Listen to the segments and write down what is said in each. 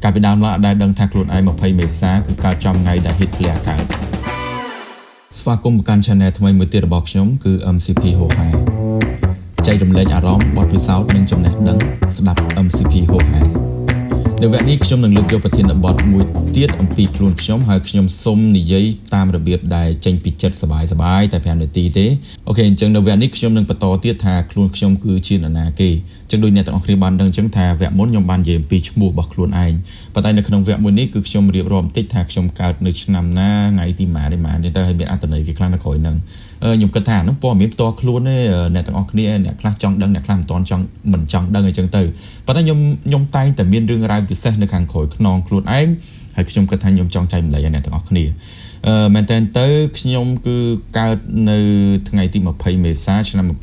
កាលពីដើមឡើយអត់ដែលដឹងថាខ្លួនឯង20មេសាគឺកើតចំថ្ងៃដែល Hitler កើតស្វាគមន៍មកកាន់ Channel ថ្មីមួយទៀតរបស់ខ្ញុំគឺ MCP ហូហែចែករំលែកអារម្មណ៍បទពិសោធន៍និងចំណេះដឹងស្ដាប់ MCP ហូហែនៅវគ្គនេះខ្ញុំនឹងលើកយកប្រធានបទមួយទៀតអំពីខ្លួនខ្ញុំហើយខ្ញុំសូមនិយាយតាមរបៀបដែលចេញពីចិត្តសប្បាយសប្បាយតែ5នាទីទេOK អញ្ចឹងនៅវគ្គនេះខ្ញុំនឹងបន្តទៀតថាខ្លួនខ្ញុំគឺជានរណាគេអញ្ចឹងដូចអ្នកទាំងអស់គ្នាបានដឹងអញ្ចឹងថាវគ្គមុនខ្ញុំបាននិយាយអំពីឈ្មោះរបស់ខ្លួនឯងប៉ុន្តែនៅក្នុងវគ្គមួយនេះគឺខ្ញុំរៀបរាប់បន្តិចថាខ្ញុំកើតនៅឆ្នាំណាថ្ងៃទីម៉ាននេះម៉ាននេះទៅហើយមានអត្ថន័យគេខ្លះនៅក្រោយហ្នឹងខ្ញុំគិតថាហ្នឹងព័ត៌មានផ្ទាល់ខ្លួនទេអ្នកទាំងអស់គ្នាអ្នកខ្លះចង់ដឹងអ្នកខ្លះមិនទាន់ចង់មិនចង់ដឹងអញ្ចឹងទៅប៉ុន្តែខ្ញុំខ្ញុំតែងតែមានរឿងរ៉ាវពិសេសនៅខាងក្រោយខ្នងខ្លួនឯងហើយខ្ញុំគិតថាខ្ញុំចង់ចែករំលែកឲ្យអ្នកទាំងអស់គ្នាអឺមែនតើទៅខ្ញុំគឺកើតនៅថ្ងៃទី20មេសាឆ្នាំ1992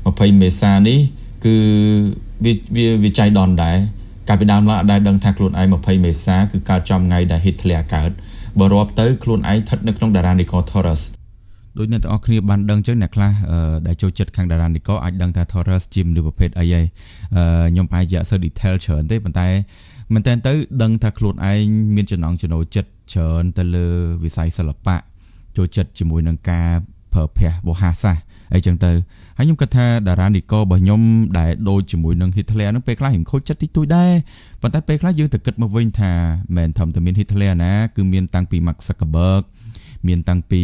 20មេសានេះគឺវាវាវាចៃដន្យដែរកាលពីដើមឡើយអត់ដែលដឹងថាខ្លួនឯង20មេសាគឺកើតចំថ្ងៃដែល Hitler កើតបើរាប់ទៅខ្លួនឯងស្ថិតនៅក្នុងតារានិករ Taurus ដូចអ្នកទាំងអស់គ្នាបានដឹងចឹងអ្នកខ្លះដែលចូលចិត្តខាងតារានិករអាចដឹងថា Taurus ជាមនុស្សប្រភេទអីហើយខ្ញុំប្រហែលជាអត់សូវ detail ច្រើនទេប៉ុន្តែមែនតើទៅដឹងថាខ្លួនឯងមានចំណង់ចំណូលចិត្តច្រើនទៅលើវិស័យសិល្បៈចូលចិត្តជាមួយនឹងការប្រើប្រាស់វោហារសាស្ត្រអីចឹងទៅហើយខ្ញុំគិតថាតារានិកររបស់ខ្ញុំដែលដូចជាមួយនឹង Hitler ហ្នឹងពេលខ្លះរៀងខូចចិត្តតិចតួចដែរប៉ុន្តែពេលខ្លះយើងទៅគិតមកវិញថាមិនធំតែមាន Hitler ណាគឺមានតាំងពី Mark Zuckerberg មានតាំងពី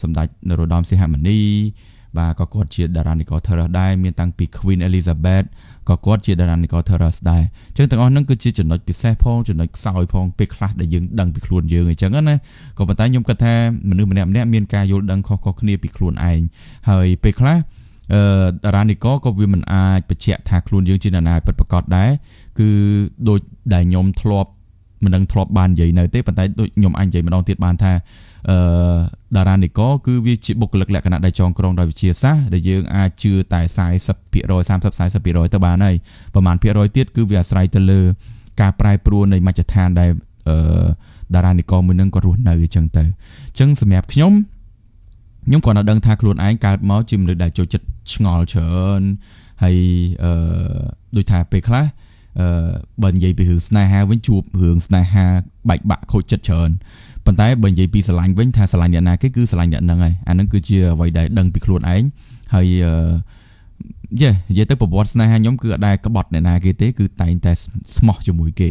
សម្ដេចនរោត្តមសីហមុនីបាទក៏គាត់ជាតារានិករ Taurus ដែរមានតាំងពី Queen Elizabeth ក៏គាត់ជាតារានិករ Taurus ដែរអញ្ចឹងទាំងអស់ហ្នឹងគឺជាចំណុចពិសេសផងចំណុចខ្សោយផងពេលខ្លះដែលយើងដឹងពីខ្លួនយើងអញ្ចឹងណាក៏ប៉ុន្តែខ្ញុំគិតថាមនុស្សម្នាក់ម្នាក់មានការយល់ដឹងខុសៗគ្នាពីខ្លួនឯងហើយពេលខ្លះអឺតារានិករក៏វាមិនអាចបញ្ជាក់ថាខ្លួនយើងជានរណាពិតប្រាកដដែរគឺដូចដែលខ្ញុំធ្លាប់មិនដឹងធ្លាប់បាននិយាយនៅទេប៉ុន្តែដូចខ្ញុំអាចនិយាយម្ដងទៀតបានថាអឺតារានិករគឺវាជាបុគ្គលិកលក្ខណៈដែលចងក្រងដោយវិទ្យាសាស្ត្រដែលយើងអាចជឿតែ40% 30 40%ទៅបានហើយប្រហែលភាគរយទៀតគឺវាអាស្រ័យទៅលើការប្រែប្រួលនៃមជ្ឈដ្ឋានដែលអឺតារានិករមួយនឹងគាត់រស់នៅអញ្ចឹងទៅអញ្ចឹងសម្រាប់ខ្ញុំខ្ញុំគ្រាន់តែដឹងថាខ្លួនឯងកើតមកជាមនុស្សដែលចូលចិត្តឆ្ងល់ច្រើនហើយអឺដូចថាពេលខ្លះអឺបើនិយាយពីរឿងស្នេហាវិញជួបរឿងស្នេហាបែកបាក់ខូចចិត្តច្រើនប៉ុន្តែបើនិយាយពីស្រឡាញ់វិញថាស្រឡាញ់អ្នកណាគេគឺស្រឡាញ់អ្នកហ្នឹងហើយអាហ្នឹងគឺជាអ្វីដែលដឹងពីខ្លួនឯងហើយអឺយេនិយាយទៅប្រវត្តិស្នេហាខ្ញុំគឺអត់ដែលក្បត់អ្នកណាគេទេគឺតែងតែស្មោះជាមួយគេ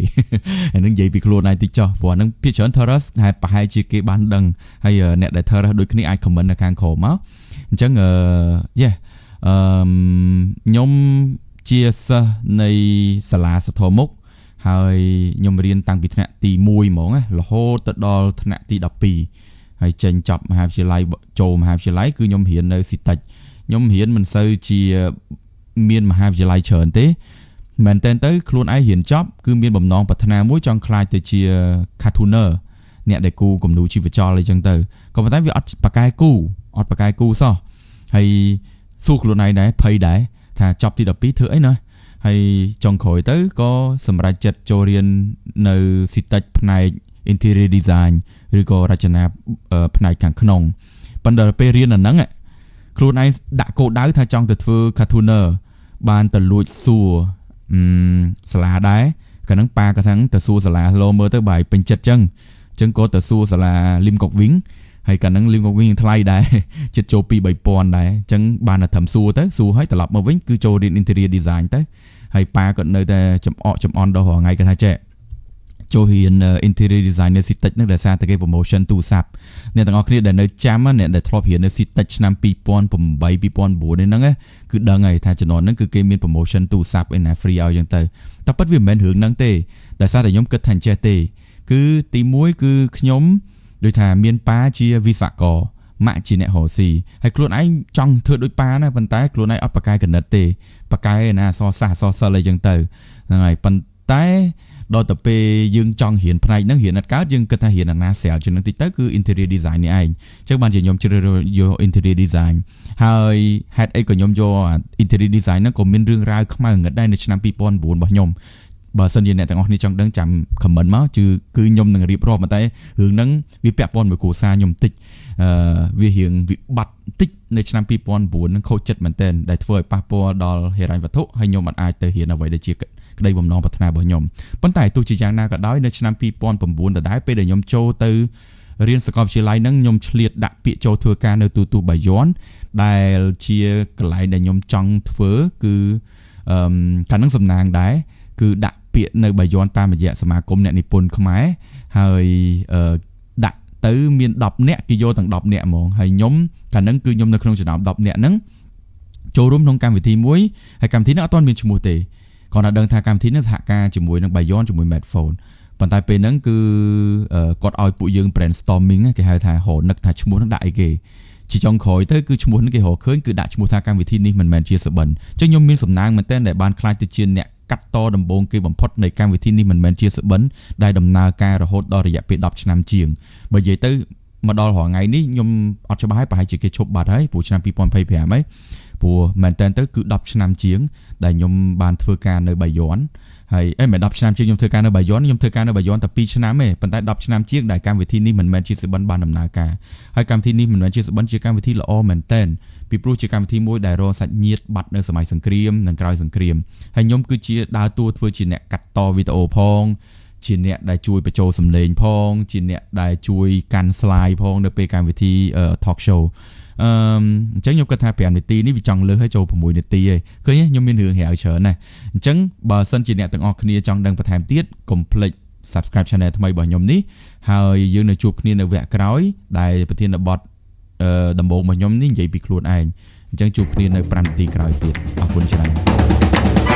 អានឹងនិយាយពីខ្លួនឯងតិចចុះព្រោះអានឹងភាគច្រើន Taurus ហើយប្រហែលជាគេបានដឹងហើយអ្នកដែល Taurus ដូចគ្នាអាច comment នៅខាងក្រោមមកអញ្ចឹងអឺយេអឺខ្ញុំជាសិស្សនៃសាលាសធមុខហើយខ្ញុំរៀនតាំងពីថ្នាក់ទី1ហ្មងណារហូតទៅដល់ថ្នាក់ទី12ហើយចេញចប់មហាវិទ្យាល័យចូលមហាវិទ្យាល័យគឺខ្ញុំរៀននៅ SETEC ខ្ញុំរៀនមិនសូវជាមានមហាវិទ្យាល័យច្រើនទេមែនតើទៅខ្លួនឯងរៀនចប់គឺមានបំណងប្រាថ្នាមួយចង់ក្លាយទៅជា cartooner អ្នកដែលគូគំនូជីវចលអីចឹងទៅក៏ប៉ុន្តែវាអត់បកកែគូអត់បកកែគូសោះហើយសួរខ្លួនឯងដែរភ័យដែរថាចប់ទី12ធ្វើអីណាហើយចុងក្រោយទៅក៏សម្រេចចិត្តចូលរៀននៅ SETEC ផ្នែក interior design ឬក៏រចនាផ្នែកខាងក្នុងប៉ុន្តែពេលរៀនអាហ្នឹងខ្លួនឯងដាក់គោលដៅថាចង់ទៅធ្វើ cartooner បានទៅលួចសួរអឺសាលាដែរកាលហ្នឹងប៉ាក៏ថាទៅសួរសាលាលោមើលទៅបាយពេញចិត្តចឹងចឹងក៏ទៅសួរសាលាលឹមកុកវិញហើយកាលហ្នឹងលឹមកុកវិញថ្លៃដែរចិត្តចូល2 3000ដែរអញ្ចឹងបានតែត្រឹមសួរទៅសួរហើយត្រឡប់មកវិញគឺចូលរៀន interior design ទៅហើយប៉ាក៏នៅតែចំអកចំអន់ដល់រាល់ថ្ងៃគាត់ថាចេះចូលរៀន interior design នៅ SETEC ហ្នឹងដោយសារតែគេ promotion ទូរស័ព្ទអ្នកទាំងអស់គ្នាដែលនៅចាំអ្នកដែលធ្លាប់រៀននៅ SETEC ឆ្នាំ2008 2009នេះហ្នឹងគឺដឹងហើយថាជំនាន់ហ្នឹងគឺគេមាន promotion ទូរស័ព្ទឯណា free ឲ្យចឹងទៅតែពិតវាមិនមែនរឿងហ្នឹងទេដោយសារតែខ្ញុំគិតថាអញ្ចេះទេគឺទី1គឺខ្ញុំដូចថាមានប៉ាជាវិស្វករម៉ាក់ជាអ្នករកស៊ីហើយខ្លួនឯងចង់ធ្វើដូចប៉ាណាប៉ុន្តែខ្លួនឯងអត់ប្រកែកណិតទេប្រកែណាអសរសាស្ត្រអសរសិល្ប៍អីចឹងទៅហ្នឹងហើយប៉ុន្តែដល់ទៅពេលយើងចង់រៀនផ្នែកហ្នឹងរៀនអត់កើតយើងគិតថារៀនអាណាស្រាលជាងនឹងតិចទៅគឺ interior design នេះឯងអញ្ចឹងបានជាខ្ញុំជ្រើសរើសយក interior design ហើយហេតុអីក៏ខ្ញុំយក interior design ហ្នឹងក៏មានរឿងរ៉ាវខ្មៅងឹតដែរនៅឆ្នាំ2009របស់ខ្ញុំបើសិនជាអ្នកទាំងអស់គ្នាចង់ដឹងចាំ comment មកគឺគឺខ្ញុំនឹងរៀបរាប់ប៉ុន្តែរឿងហ្នឹងវាពាក់ព័ន្ធមួយគ្រួសារខ្ញុំបន្តិចអឺវារៀងវិបត្តិបន្តិចនៅឆ្នាំ2009ហ្នឹងខូចចិត្តមែនទែនដែលធ្វើឲ្យប៉ះពាល់ដល់ហិរញ្ញវត្ថុហើយខ្ញុំអត់អាចទៅរៀនអ្វីដែលជា ក្តីបំណងប្រាថ្នារបស់ខ្ញុំប៉ុន្តែទោះជាយ៉ាងណាក៏ដោយនៅឆ្នាំ2009ដដែលពេលដែលខ្ញុំចូលទៅរៀនសាកលវិទ្យាល័យហ្នឹងខ្ញុំឆ្លៀតដាក់ពាក្យចូលធ្វើការនៅទូទូបាយ័នដែលជាកន្លែងដែលខ្ញុំចង់ធ្វើគឺអឺកាលហ្នឹងសំណាងដែរគឺដាក់ពាក្យនៅបាយ័នតាមរយៈសមាគមអ្នកនិពន្ធខ្មែរហើយដាក់ទៅមាន10នាក់គេយកទាំង10នាក់ហ្មងហើយខ្ញុំកាលហ្នឹងគឺខ្ញុំនៅក្នុងចំណោម10នាក់ហ្នឹងចូលរួមក្នុងកម្មវិធីមួយហើយកម្មវិធីហ្នឹងអត់ទាន់មានឈ្មោះទេគ្រាន់តែដឹងថាកម្មវិធីហ្នឹងសហការជាមួយនឹងបាយ័នជាមួយ Medphone ប៉ុន្តែពេលហ្នឹងគឺគាត់ឲ្យពួកយើង brainstorming គេហៅថារកនឹកថាឈ្មោះហ្នឹងដាក់អីគេជាចុងក្រោយទៅគឺឈ្មោះហ្នឹងគេរកឃើញគឺដាក់ឈ្មោះថាកម្មវិធីនេះមិនមែនជាសុបិនអញ្ចឹងខ្ញុំមានសំណាងមែនទែនដែលបានក្លាយទៅជាអ្នកកាត់តដំបូងគេបំផុតនៃកម្មវិធីនេះមិនមែនជាសុបិនដែលដំណើរការរហូតដល់រយៈពេល10ឆ្នាំជាងបើនិយាយទៅមកដល់រាល់ថ្ងៃនេះខ្ញុំអត់ច្បាស់ហើយប្រហែលជាគេឈប់បាត់ហើយព្រោះឆ្នាំ2025ហើយព្រោះមែនតើទៅគឺ10ឆ្នាំជាងដែលខ្ញុំបានធ្វើការនៅបាយ័នហើយអេមិន10ឆ្នាំជាងខ្ញុំធ្វើការនៅបាយ័នខ្ញុំធ្វើការនៅបាយ័នតែ2ឆ្នាំទេប៉ុន្តែ10ឆ្នាំជាងដែលកម្មវិធីនេះមិនមែនជាសុបិនបានដំណើរការហើយកម្មវិធីនេះមិនមែនជាសុបិនជាកម្មវិធីល្អមែនទែនពីព្រោះជាកម្មវិធីមួយដែលរកសាច់ញាតិបាត់នៅសម័យសង្គ្រាមនិងក្រោយសង្គ្រាមហើយខ្ញុំគឺជាដើរតួធ្វើជាអ្នកកាត់តវីដេអូផងជាអ្នកដែលជួយបញ្ចូលសំឡេងផងជាអ្នកដែលជួយកាន់ slide ផងនៅពេលកម្មវិធី talk show អឺអញ្ចឹងខ្ញុំគិតថា5នាទីនេះវាចង់លើសឲ្យចូល6នាទីឯងឃើញខ្ញុំមានរឿងរ៉ាវច្រើនណាស់អញ្ចឹងបើសិនជាអ្នកទាំងអស់គ្នាចង់ដឹងបន្ថែមទៀតកុំភ្លេច subscribe channel ថ្មីរបស់ខ្ញុំនេះហើយយើងនៅជួបគ្នានៅវគ្គក្រោយដែលប្រធានបទដំបូងរបស់ខ្ញុំនេះនិយាយពីខ្លួនឯងអញ្ចឹងជួបគ្នានៅ5នាទីក្រោយទៀតអរគុណច្រើន។